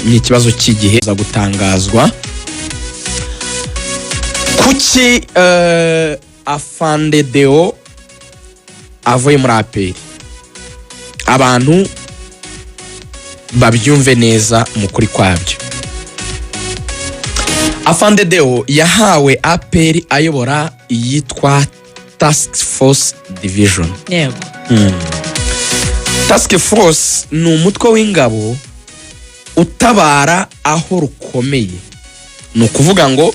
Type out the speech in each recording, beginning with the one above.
Ni ikibazo cy'igihe za gutangazwa. Kuki Afande Deo avuye muri APR? Abantu babyumve neza mu kuri kwabyo. Afande Deo yahawe APR ayobora iyitwa Task Force Division. Task Force ni umutwe w'ingabo utabara aho rukomeye. Ni ukuvuga ngo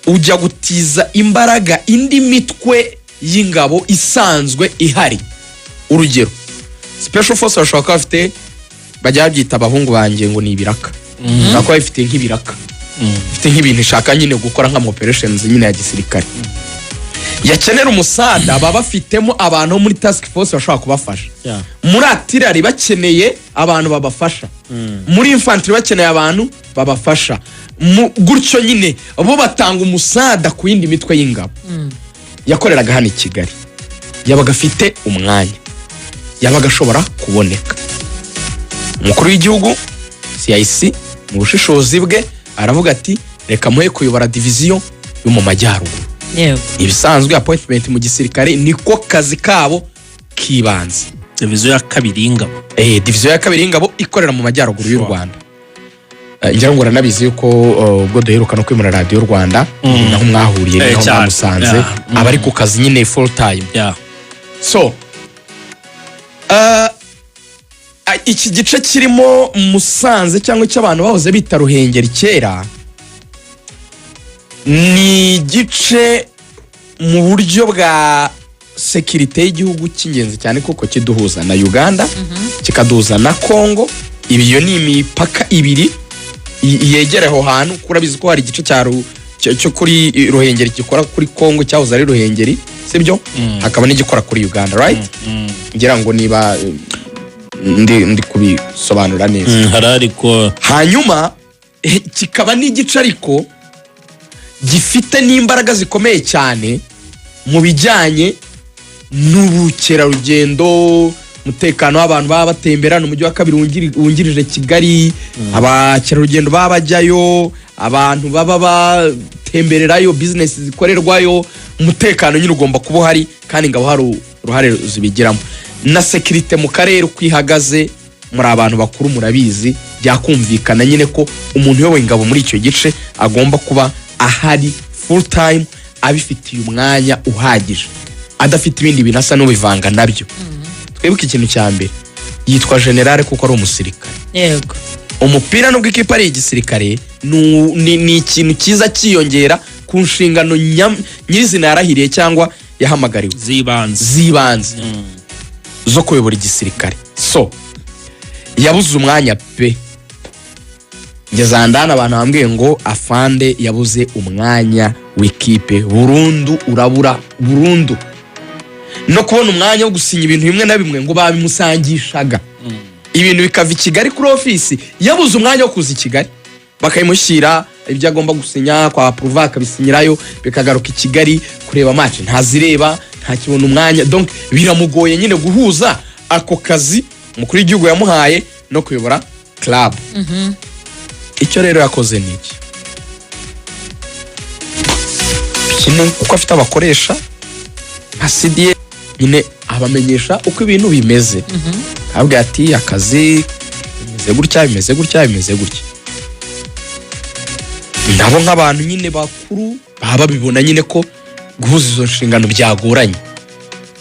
ujya gutiza imbaraga indi mitwe y'ingabo isanzwe ihari. Urugero, Special Force bashobora kuba bafite, bajya babyita, abahungu banjye, ngo ni ibiraka. Bashobora kuba bafite nk'ibiraka, bafite nk'ibintu ishaka nyine gukora nk'ama operations nyine ya gisirikare, yakenera umusada, baba bafitemo abantu bo muri task force bashobora kubafasha. Muri artillery bakeneye abantu babafasha, muri infantry bakeneye abantu babafasha. Gutyo nyine bo batanga umusada ku yindi mitwe y'ingabo. Yakoreraga hano i Kigali, yabaga afite umwanya, yabaga ashobora kuboneka. Umukuru w'igihugu CIC mu bushishozi bwe aravuga ati: "Reka muhe kuyobora diviziyo yo mu majyaruguru." Ibisanzwe, appointment mu gisirikare niko kazi kabo k'ibanze. Diviziyo ya kabiri y'ingabo. Diviziyo ya kabiri y'ingabo ikorera mu majyaruguru y'u Rwanda. Ngira ngo uranabizi yuko ubwo duheruka no kwimura Radiyo Rwanda, naho mwahuriye, naho Cyane. mwamusanze. Aba ari ku kazi nyine full time. So iki gice kirimo Musanze cyangwa icyo abantu bahoze bita Ruhengeri kera, ni igice mu buryo bwa sécurité y'igihugu cy'ingenzi cyane, kuko kiduhuza na Uganda, kikaduhuza na Congo. Iyo ni imipaka ibiri yegereye aho hantu, kuko urabizi ko hari igice cyo kuri Ruhengeri gikora kuri Congo, cyahoze ari Ruhengeri, sibyo? Hakaba n'igikora kuri Uganda, right? Ngira ngo niba ndi kubisobanura neza. Hari ariko. Hanyuma kikaba n'igice ariko gifite n'imbaraga zikomeye cyane mu bijyanye n'ubukerarugendo, umutekano w'abantu baba batembera. Ni umujyi wa kabiri wungirije Kigali. Abakerarugendo baba bajyayo, abantu baba batembererayo, bizinesi zikorerwayo, umutekano nyine ugomba kuba uhari, kandi ingabo hari uruhare zibigiramo, na sécurité mu karere uko ihagaze. Muri abantu bakuru murabizi, byakumvikana nyine ko umuntu uyoboye ingabo muri icyo gice agomba kuba ahari full time, abifitiye umwanya uhagije, adafite ibindi bintu asa n'ubivanga nabyo. Twibuke ikintu cya mbere: yitwa generale kuko ari umusirikare. Umupira, nubwo ikipe ari igisirikare, ni ikintu cyiza cyiyongera ku nshingano nyirizina yarahiriye cyangwa yahamagariwe z'ibanze. Z'ibanze zo kuyobora igisirikare. So yabuze umwanya pe. Ngeze ndani, abantu bambwiye ngo afande yabuze umwanya w'ikipe burundu, urabura burundu. No kubona umwanya wo gusinya ibintu bimwe na bimwe, ngo babimusangishaga, ibintu bikava i Kigali kuri ofisi. Yabuze umwanya wo kuza i Kigali, bakabimushyira, ibyo agomba gusinya kwa approva akabisinyirayo, bikagaruka i Kigali. Kureba match ntazireba, ntakibona umwanya. Donc biramugoye nyine guhuza ako kazi umukuru w'igihugu yamuhaye no kuyobora club. Icyo rero yakoze ni iki kimwe, kuko afite abakoresha nka CDA nyine, abamenyesha uko ibintu bimeze, ababwira ati: "Akazi bimeze gutya, bimeze gutya, bimeze gutya." Nabo nk'abantu nyine bakuru baba babibona nyine ko guhuza izo nshingano byagoranye.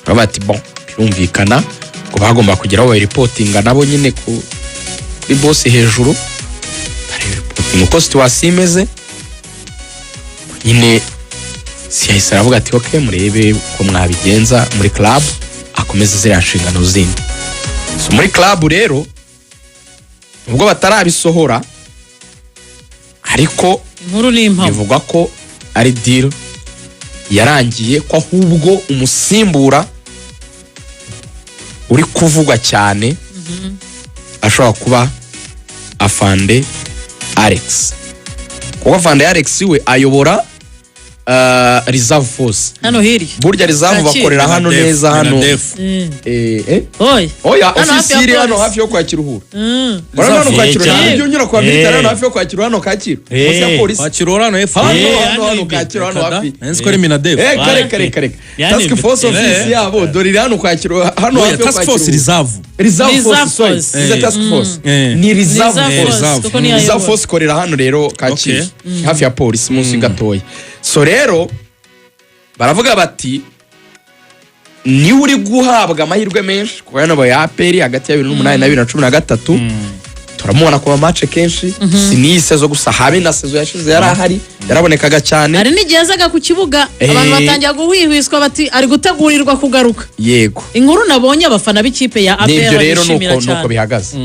Baba bati: "Bon, birumvikana ngo bagomba kugira aho bayireportinga nabo nyine kuri boss hejuru." Barayireportinga uko situation imeze nyine. Siyahise aravuga ati: "Ok, murebe uko mwabigenza muri club, akomeze ziriya nshingano zindi." So muri club rero, nubwo batarabisohora, ariko inkuru ni impamo. Bivugwa ko ari deal yarangiye, ko ahubwo umusimbura uri kuvugwa cyane ashobora kuba Afande Alex, kuko Afande Alex we ayobora Reserve Force. Hano hirya. Burya reserve Kacyiru. bakorera hano neza hano. Minadef. Eh? Oya. Oya. Hano hafi ya Ofisi iri hano polisi. hafi yo kwa Kiruhura. Urabona hano kwa Kiruhura, ibyo unyura kwa military, hano hafi yo kwa Kiruhura, hano Kacyiru, munsi ya polisi. Kwakira hano hepfo. Hano Eh, hano hano Kacyiru, hano hafi. Nzi ko ari Minadef. Kare kare kare. Yani Task force office yabo dore iri hano kwa Kiruhura, hano Oya, hafi yo task kwa force Kiruhura. reserve. Reserve Reserve force, sorry. force. Ni task force. Ni reserve Reserve force. force, kuko niyo Reserve ayobora. force ikorera hano rero Kacyiru, hafi ya polisi, munsi gatoya. So rero baravuga bati niwe uri guhabwa amahirwe menshi kuko yanabaye APR hagati ya 2008 na 2013. Turamubona ku ma match kenshi, si n'iyi saison gusa, habe na saison yashize yari ahari, yarabonekaga cyane. Hari n'igihe yazaga ku kibuga, abantu batangira guhwihwiswa bati ari gutegurirwa kugaruka. Inkuru nabonye, abafana b'ikipe ya N'ibyo APR rero bishimira nuko cyane. bihagaze.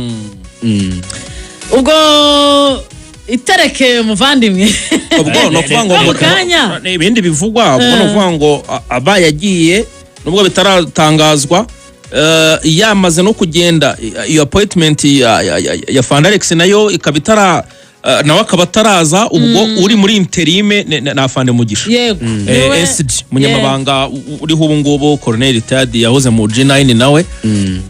Ubwo itereke, muvandimwe. Ubwo ni ukuvuga ngo Mu kanya. Ibindi bivugwa ubwo ni ukuvuga ngo aba yagiye, nubwo bitaratangazwa, yamaze no kugenda, iyo appointment ya Afande Alex nayo ikaba itara, nawe akaba ataraza. Ubwo uri muri interim ni Afande Mugisha. SG, munyamabanga uriho ubu ngubu, Colonel Tadi, yahoze mu G9.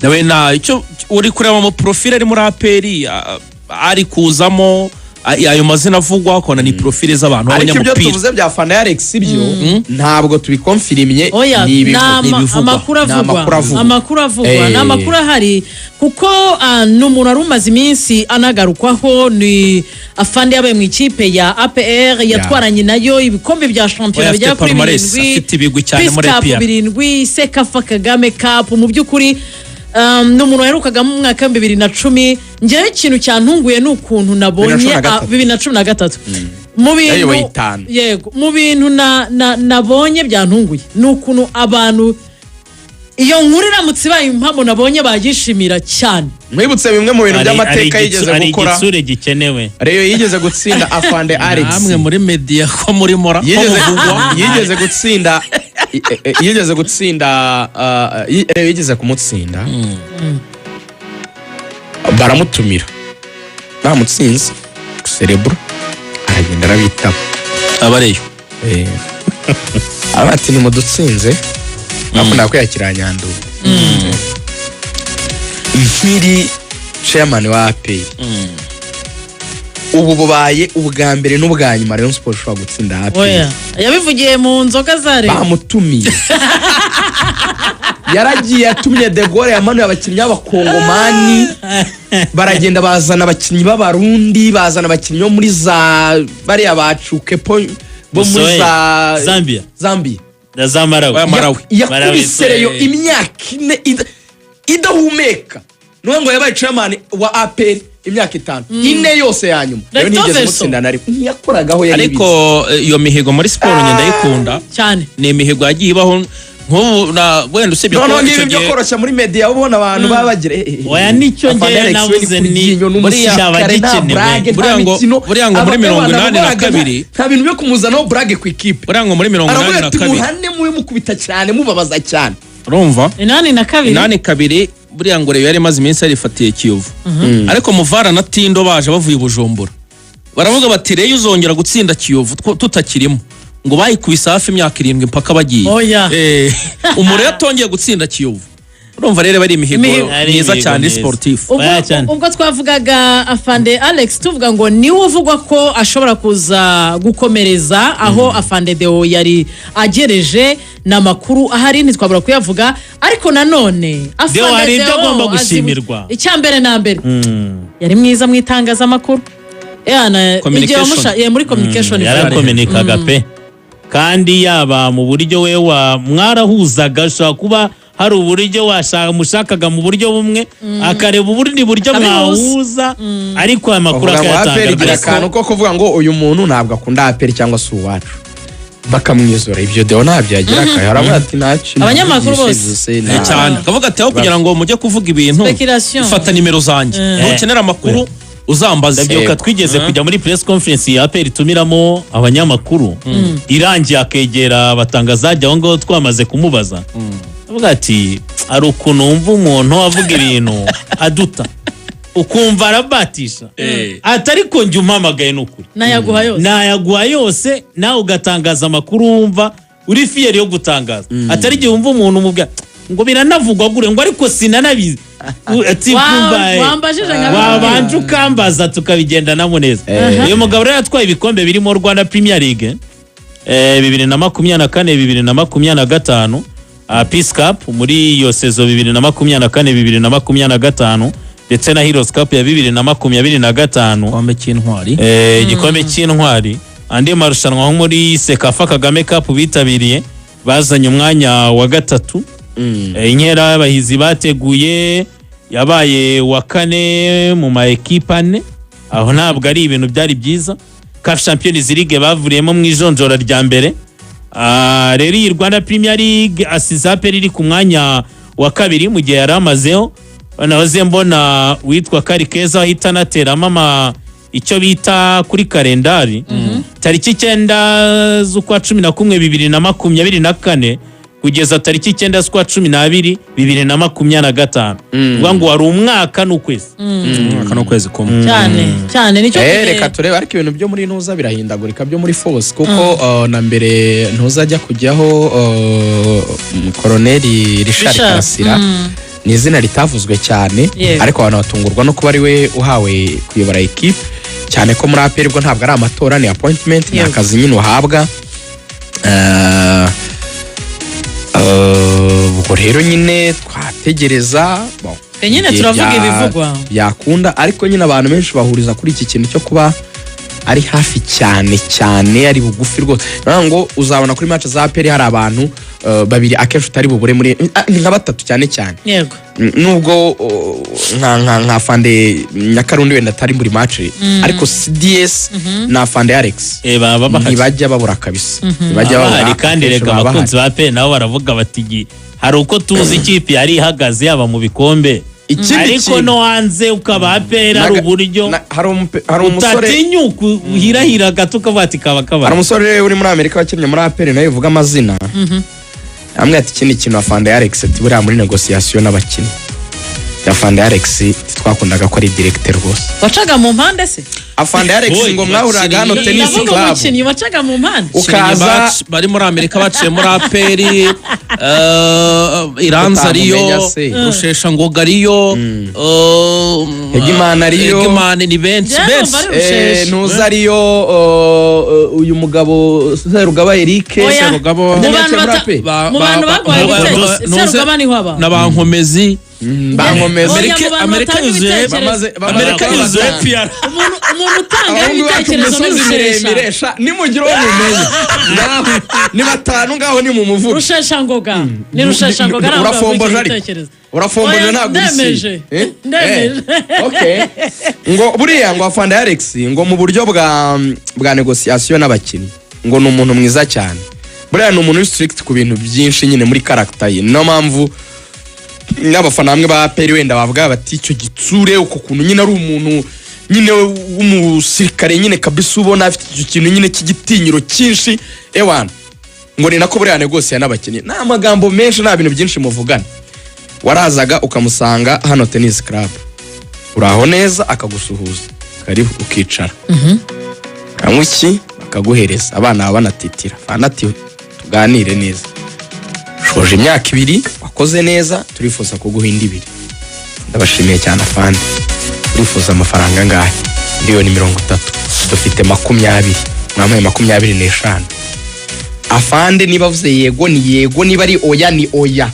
Nawe na icyo uri kureba mu profile ari muri APR, ari kuzamo ayo mazina avugwa, ukabona ni profile z'abantu Ariko ibyo b'abanyamupira. tuvuze bya Afande Alex byo ntabwo tubikonfirimye. Oya. Ni Ni ibivugwa. Ibivugwa. amakuru Ni avugwa. amakuru avugwa. Amakuru avugwa, ni amakuru ahari, kuko ni umuntu wari umaze iminsi anagarukwaho. Ni afande yabaye mu ikipe ya APR, yatwaranye nayo ibikombe bya shampiyona Oya, afite bigera kuri palmarès, birindwi, afite ibigwi cyane Peace muri Cup APR. birindwi, CECAFA Kagame Cup. Mu by'ukuri ni umuntu waherukaga mu mwaka wa 2010. Ngewe ikintu cyantunguye ni ukuntu nabonye 2013. 2013 mu bintu Yayoboye itanu. Yego, mu bintu nabonye byantunguye ni ukuntu abantu, iyo nkuru iramutse ibaye impamo, nabonye bayishimira cyane. Mwibutse bimwe mu bintu by'amateka yigeze Hari gukora. igitsure gikenewe. Rayon yigeze gutsinda Afande Alex. Namwe muri media ko muri mora ko muvugwa. Yigeze gutsinda, yigeze gutsinda, Rayon yigeze kumutsinda, baramutumira, bamutsinze cerebro, aragenda arabitaba. Abareyo. Aba ati nimudutsinze, bakunda kwiyakira Nyandungu nkiri chairman wa APR. Ubu bubaye ubwa mbere n'ubwa nyuma Rayon Sports ishobora gutsinda APR. Oya, yabivugiye mu nzoga za Rayon. Bamutumiye, yaragiye, yatumye De Gaulle, yamanuye abakinnyi b'Abakongomani, baragenda bazana abakinnyi b'Abarundi, bazana abakinnyi bo muri za bariya bacukepo bo muri Musoe, za Zambia. Zambia. Na za Malawi. Oya, Malawi. Yakubise Malawi, Rayon imyaka 4 idahumeka. Niwe ngo yabaye chairman wa APR imyaka 5, 4 yose ya nyuma rero Recto ntiyigeze verso. mutsinda na rimwe, ntiyakoragaho yari. Ariko iyo mihigo muri siporo njye ndayikunda. Cyane. Ni imihigo yagiye ibaho nk'ubu na wenda usibye ko Noneho icyo ngibi byo gihe koroshya muri media, ubona abantu baba bagira Oya, nicyo Afande njyewe Alex we navuze ni ni kuryinyo, cyaba n'umusirikare, nta gikenewe. burage, nta mikino. Buriya ngo muri 82, Nta bintu byo kumuzanaho burage ku ikipe. Buriya ngo muri mirongo Aravuga inani na ati kabiri muhane, mube mukubita cyane, mubabaza cyane. Urumva? 82. 82, buriya ngo Rayon yari imaze iminsi yarifatiye Kiyovu, ariko Muvara na Tindo baje bavuye i Bujumbura, baravuga bati Rayon uzongera gutsinda Kiyovu tutakirimo. Ngo bayikubise hafi imyaka 7 mpaka bagiye. Oya. Umuriro atongeye gutsinda Kiyovu. Urumva rero bari imihigo Imihigo. Ari myiza imihigo cyane myiza. sportif. Ubwo, Oya cyane. ubwo twavugaga Afande Alex, tuvuga ngo niwe uvugwa ko ashobora kuza gukomereza aho Afande Deo yari agereje. Ni amakuru ahari, ntitwabura kuyavuga, ariko nanone Deo Afande hari ibyo Deo agomba gushimirwa. Icya mbere na mbere, yari mwiza mu itangazamakuru. Yana, igihe Communication. muri communication. Yarakominikaga pe, kandi yaba mu buryo we wa mwarahuzaga, ushobora kuba hari uburyo mushakaga mu buryo bumwe, akareba ubundi buryo Akabihuza. mwahuza, ariko aya makuru Bavuga ngo akayatanga APR igira rwose. akantu ko kuvuga ngo uyu muntu ntabwo akunda APR cyangwa se uwacu, bakamwizora. Ibyo Deo ntabyo yagira, akayara ati ntacyo. Abanyamakuru bose. Cyane, akavuga ati aho kugira ngo mujye kuvuga ibintu, Speculation. fata nimero zanjye, nukenera amakuru uzambaze. Ndabyibuka twigeze kujya muri press conference ya APR itumiramo abanyamakuru, irangiye akegera abatangazaji aho ngaho, twamaze kumubaza, avuga ati hari ukuntu wumva umuntu avuga ibintu aduta. Ukumva arabatisha ati: "Ariko njye umpamagaye ni ukuri Nayaguha yose. Nayaguha yose." Nawe ugatangaza amakuru wumva uri fier yo gutangaza, atari igihe wumva umuntu umubwira ngo biranavugwa gure, ngo ariko sinanabizi. Ati kumva, Wambajije nkabikubwira. Wabanje ukambaza tukabigendanamo neza. Uyu mugabo rero yatwaye ibikombe birimo Rwanda Premier League 2024, 2025, Peace Cup muri iyo saison 2024, 2025, ndetse na Heroes Cup ya 2025. Igikombe cy'intwari. Igikombe cy'intwari. Andi marushanwa nko muri CECAFA Kagame Cup bitabiriye, bazanye umwanya wa gatatu. Inkera y'abahizi bateguye yabaye wa kane mu ma ekipe ane, aho ntabwo ari ibintu byari byiza. CAF Champions League bavuriyemo mu ijonjora rya mbere. Rero iyi Rwanda Premier League asize APR iri ku mwanya wa kabiri mu gihe yari amazeho. Nahoze mbona witwa Kari Keza ahita anateramo ama icyo bita kuri kalendari, tariki 9 z'ukwa 11 2024 kugeza tariki 9 z'ukwa 12 2025, uvuga ngo wari umwaka n'ukwezi. Umwaka n'ukwezi kumwe. Cyane cyane, nicyo gihe. Reka turebe, ariko ibintu byo muri ntuza birahindagurika, byo muri force, kuko na mbere ntuzajya kujyaho, Koroneli Richard Richard, Karasira ni izina ritavuzwe cyane, ariko abantu batungurwa no kuba ari we uhawe kuyobora ekipe, cyane ko muri APR bwo ntabwo ari amatora, ni appointment, ni akazi nyine uhabwa. Ubwo rero nyine twategereza, bon, Nyine igihe turavuga ibivugwa. byakunda, ariko nyine abantu benshi bahuriza kuri iki kintu cyo kuba ari hafi cyane cyane, ari bugufi rwose. Niyo ngo uzabona kuri match za APR hari abantu babiri akenshi utari bubure muri, ni nka batatu cyane cyane. Nubwo nka Fande Nyakarundi wenda atari muri match, ariko CDS na Fande Alex Baba bahari. Ntibajya babura kabisa, ntibajya babura. Bahari kandi akenshi rega baba abakunzi bahari. ba APR nabo baravuga bati: "Hari uko tuzi ikipe yari ihagaze yaba mu bikombe, Ikindi ariko kintu- no hanze ukaba APR hari uburyo Hari umusore utatinyuka uhirahira gato ukavuga ati kaba hari kabara." umusore uri muri Amerika wakinnye muri APR nawe uvuga amazina amwe, ati ikindi kintu Afande Alex, ati buriya muri négociation n'abakinnyi Afande Alex twakundaga ko ari directeur rwose. Wacaga mu mpande se? Afande Alex Oy, ngo mwahuraga hano abakinnyi- Tennis Ndavuga Club umukinnyi wacaga mu mpande. Ukaza Bari muri Amerika baciye muri APR, Iranzi ariyo, Utamumenya se. Rusheshangoga ariyo, Hegimana ariyo. Hegimana ni benshi Njyewe benshi. numva ari Rusheshe. Ntuza ariyo, uyu mugabo Serugaba Eric. Oya. Serugabo. Mu bantu Muri APR. mu bantu baguhaye ibitekerezo, Serugaba niho aba. Na ba Nkomezi. Bankomeza. Oya, Amerika- mu bantu Amerika batanga yuzuye- ibitekerezo. Bamaze Amerika kuba yuzuye batanu. PR. Umuntu utanga Abahungu bacu ibitekerezo ni imisozi Rushesha. miremire sha, nimugira uwo mumenye. Ngaho, ni batanu, ngaho ni mu muvugo. Rusheshangoga ni Rusheshangoga, ntabwo Urafomboje yaguha ariko. ibitekerezo. Urafomboje. Oya, Ntabwo uri ndemeje. Eh? Ndemeje. Okay. Ngo buriya ngo Afande Alex ngo mu buryo bwa négociation n'abakinnyi ngo ni umuntu mwiza cyane, buriya ni umuntu uri strict ku bintu byinshi nyine muri character ye. Niyo mpamvu n'abafana bamwe ba APR wenda bavuga bati icyo gitsure, uko kuntu nyine ari umuntu nyine w'umusirikare nyine kabisa, ubona afite icyo kintu nyine cy'igitinyiro cyinshi ewana. Ngo ni nako buriya négocier n'abakinnyi, nta magambo menshi, nta bintu byinshi muvugana. Warazaga ukamusanga hano Tennis Club, uraho neza, akagusuhuza, karibu, ukicara, kanywa iki, bakaguhereza, abana baba banatitira. Fana ati: "Tuganire neza, shoje imyaka 2 wakoze neza, turifuza kuguha indi 2." "Ndabashimiye cyane afande." "Urifuza amafaranga angahe?" "Miliyoni 30." "Dufite 20, mwampaye 25." Afande niba avuze yego ni yego, niba ari oya ni oya.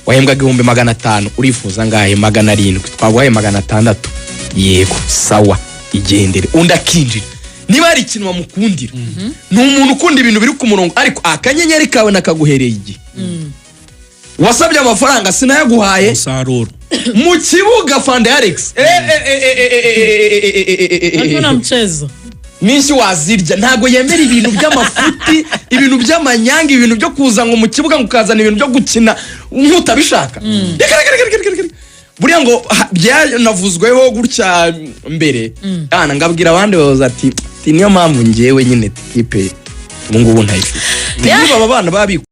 "Wahembwaga 500,000, urifuza angahe?" "700." "Twaguhaye 600." "Yego, sawa, igendere." Undi akinjira. Niba hari ikintu bamukundira, ni umuntu ukunda ibintu biri ku murongo, ariko akanyenyeri kawe nakaguhereye igihe wasabye amafaranga sinayaguhaye. Umusaruro. Mu kibuga Fande Alex, Hakuna mchezo. N'inshyi wazirya, ntabwo yemera ibintu by'amafuti, ibintu by'amanyanga, ibintu byo kuza ngo mu kibuga ngo ukazana ibintu byo gukina nk'utabishaka. Reka reka reka reka reka. Buriya ngo byanavuzweho gutya mbere. Ana ngabwira abandi bayobozi ati niyo mpamvu ngewe nyine kipe ubu ngubu ntayifite. Niba aba bana babikora.